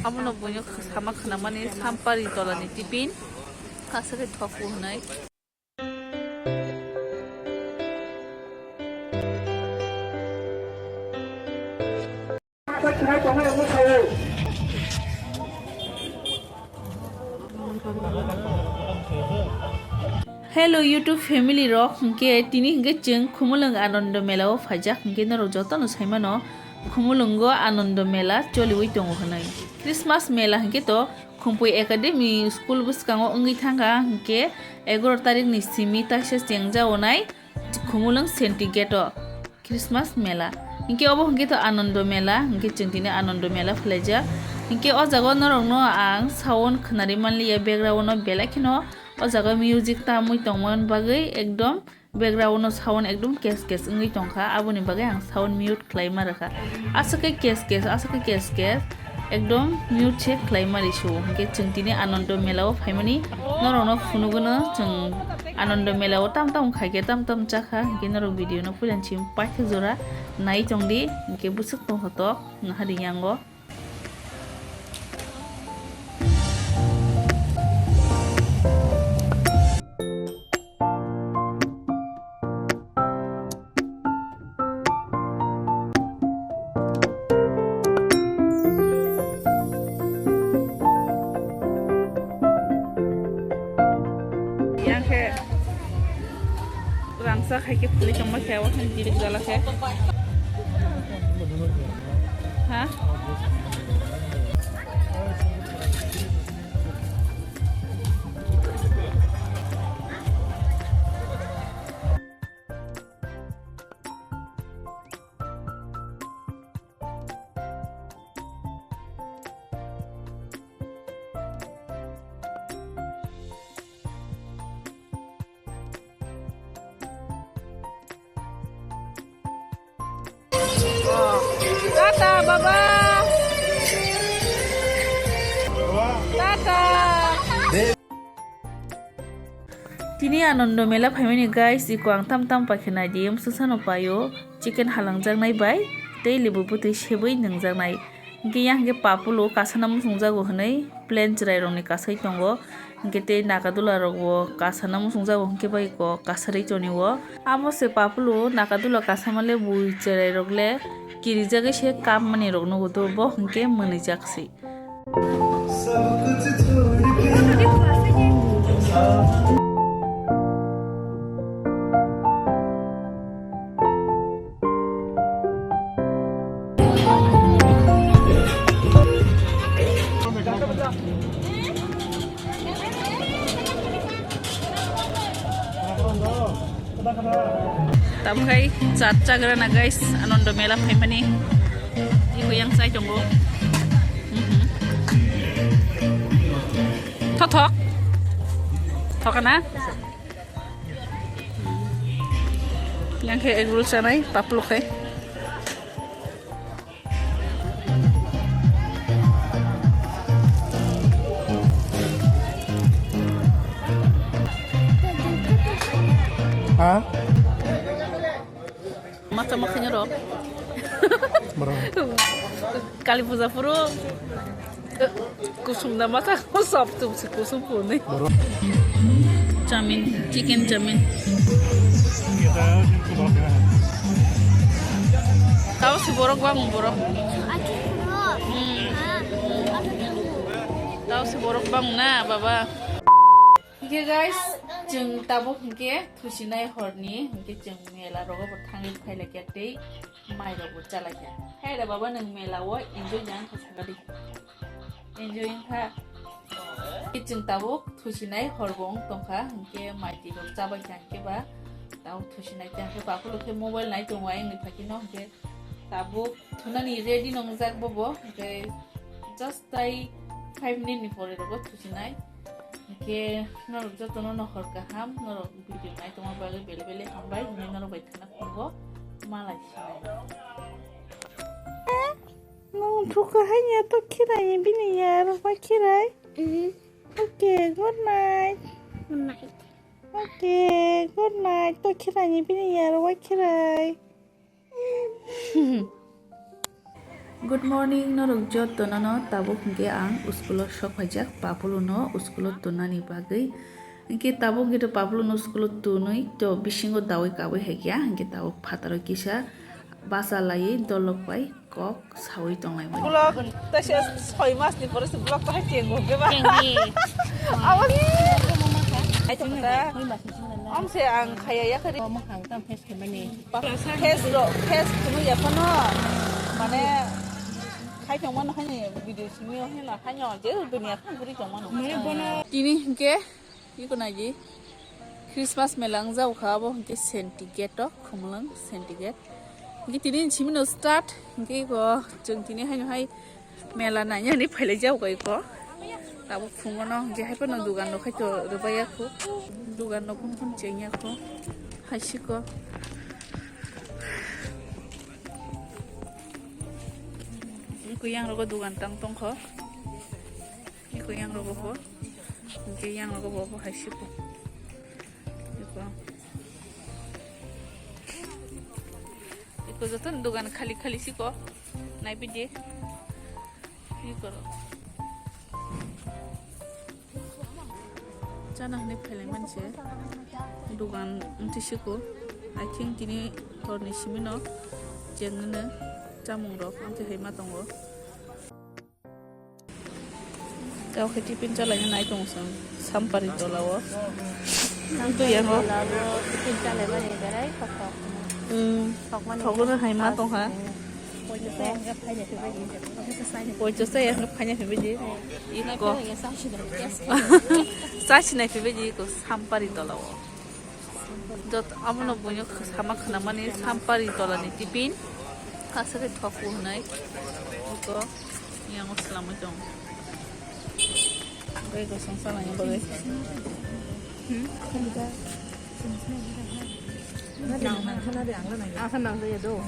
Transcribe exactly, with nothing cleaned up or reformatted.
Abono buino sama khwnamani sampari tolani tiffin. Aswk khe thokhu hwnwi. Hello YouTube family rok, hwnkhe tini hwnkhe chwng Khumulwng Anando Mela o phaijak, hwnkhe norok jotono saimano Khumulwngo Anando Mela choliwi tongo hwnwi. Christmas mela hwnkhe to Khumpui Academy school bwskango wngwi thangkha, hwnkhe egaroh tarikni simi taisa chengjao nai Khumulwng Senti Gate o Christmas mela. Hwnkhe obo hwnkhe to Anando Mela, hwnkhe chwng tini Anando Mela phwlaijak. Hwnkhe o jaga o norokno ang sound khwnari manliya, background o belai kheno o jaga music tamwi tongmani bagwi ekdom background o sound ekdom kes kes wngwi tongkha, aboni bagwi ang sound mute khlai ma rwkha. Aswk khe kes kes, aswk khe kes kes, ekdom mute se khlai ma rw sio. Hwnkhe chwng tini Anando Mela o phaimani norokno phunugwno, chwng Anando Mela o tam tam khai khe tam tam cha kha, hwnkhe norok video no puila chim paithak jora nai tongdi, hwnkhe bwswk tongthotok nahadi yango. Yang khe rangchak hai khe phulwi tongma khe, o khe direk jala khe. Ha? Tata, baba. Tata. Tini Anando Mela phaimani guys, iko ang tam tam paikhe naidi, emswsano paio, chicken halangjaknai bai tei lebu bwtwi sebwi nungjaknai. Hwnkhe yang hwnkhe papulo kasana muchungjago hwnwi plain chwrairokni kasai tongo, hwnkhe tei nakadula rokbo kasana muchungjago hwnkhe bai iko kasarwi tonio. Amo se papulo nakadula kasamale bui chwrairokle kirijagwi se kapmani rok nugo to, bo hwnkhe mwnwijak se. Tamkhai chat chagra na guys, Anando Mela phaimani. Iko yang chai tongo. Mhm. Thothok. Thokana? Yang khe egg roll chanai, paplo khai. Ha? Masa makanya ro. Bro. Kali puja puro. Kusum na masa sab tu kusum puni. Bro. Chowmin, chicken chowmin. Tahu si borok bang borok. Hmm. Tahu si borok bang na baba. Hingke guys, chwng tabuk hingke thusinai horni hingke chwng mela rogo bo thangwi phailai khe tei mai rok bo chalai kha. Hai da baba, nwng mela o enjoy nang kha sakali. Enjoy wngkha. Chwng tabuk thusinai hor bo wng tongkha, hingke mai twi rok chabai kha, hingke ba tabuk thusinai kha, hingke bakulo khe mobile nai tongo ayang ni phakino, hingke tabuk thunani ready nongjak bobo, hingke just tai five minute ni pore rogo thusinai. Hingke norok jotono no hor kaham, norok video nai tongma bagwi bele bele hambai, hwnwi norok bai khana phungo malai sinai. Nung thuka hai ya to khirai bini ya, rok bai khirai. Mhm. Okay, good night. Good night. Okay, good night. To khirai bini ya, rok bai khirai. Good morning, norok joto nono tabuk hwnkhe ang school o sok phaijak, Papulu no school o tonani bagwi. Hwnkhe tabuk hwnkhe to Papulu no school o tonwi to bisingo dawi kabwi hai kha, hwnkhe tabuk phataro kisa basa laiwi dolok bai kok sawi tonglaimani. Vlog tei se soi mas ni pore se vlog bahai chengo hwnkhe ba. Chengdi. Abo ni. Ai to kota. Om se ang khaya ya kari. Face rok, face khumui ya phano, mane, khai tongmano haino video simi o hela haino je dunia khang guri tongmano. Tini hwnkhe, iko naidi, Christmas mela wngjago kha, abo hwnkhe Senti Gate o, Khumulwng Senti Gate. Hwnkhe tini simino start, hwnkhe iko chwng tini haino hai, mela nainani phailai jago iko. Tabuk phungo no hwnkhe hai phano dugan rok khai to rwbai ya kho. Dugan rok phun phun cheng ya kho. Hai siko. Iko yang rogo dugan tang tong kho. Iko yang rogo bo. Hwnkhe yang rogo bo bo hai siko. Iko. Iko joto dugan khali khali siko. Naibidi. Iko ro. Chana hwnwi phailai manse. Dugan wngtwi siko. I think tini horni simino chengno chamung rok wngtwi hai ma tongo. Tei khe tiffin chalaina nai tong chwng Sampari tola o. Twi yango. Tiffin chalaimani berai kothok. Hmm. Thokmani. Thokno hai ma tong ha. Poito se yang khe phaina phaibaidi. Poito se yang khe phaina phaibaidi. Iko. Sa sinai phaibaidi iko Sampari tola o. Jot-, abono buino sama khwnamani Sampari tolani tiffin. Aswk khe thok hwnwi. Iko yango swlamwi tong. Bai kosong salani bagwi. Hmm? Ang khe nang jaya do.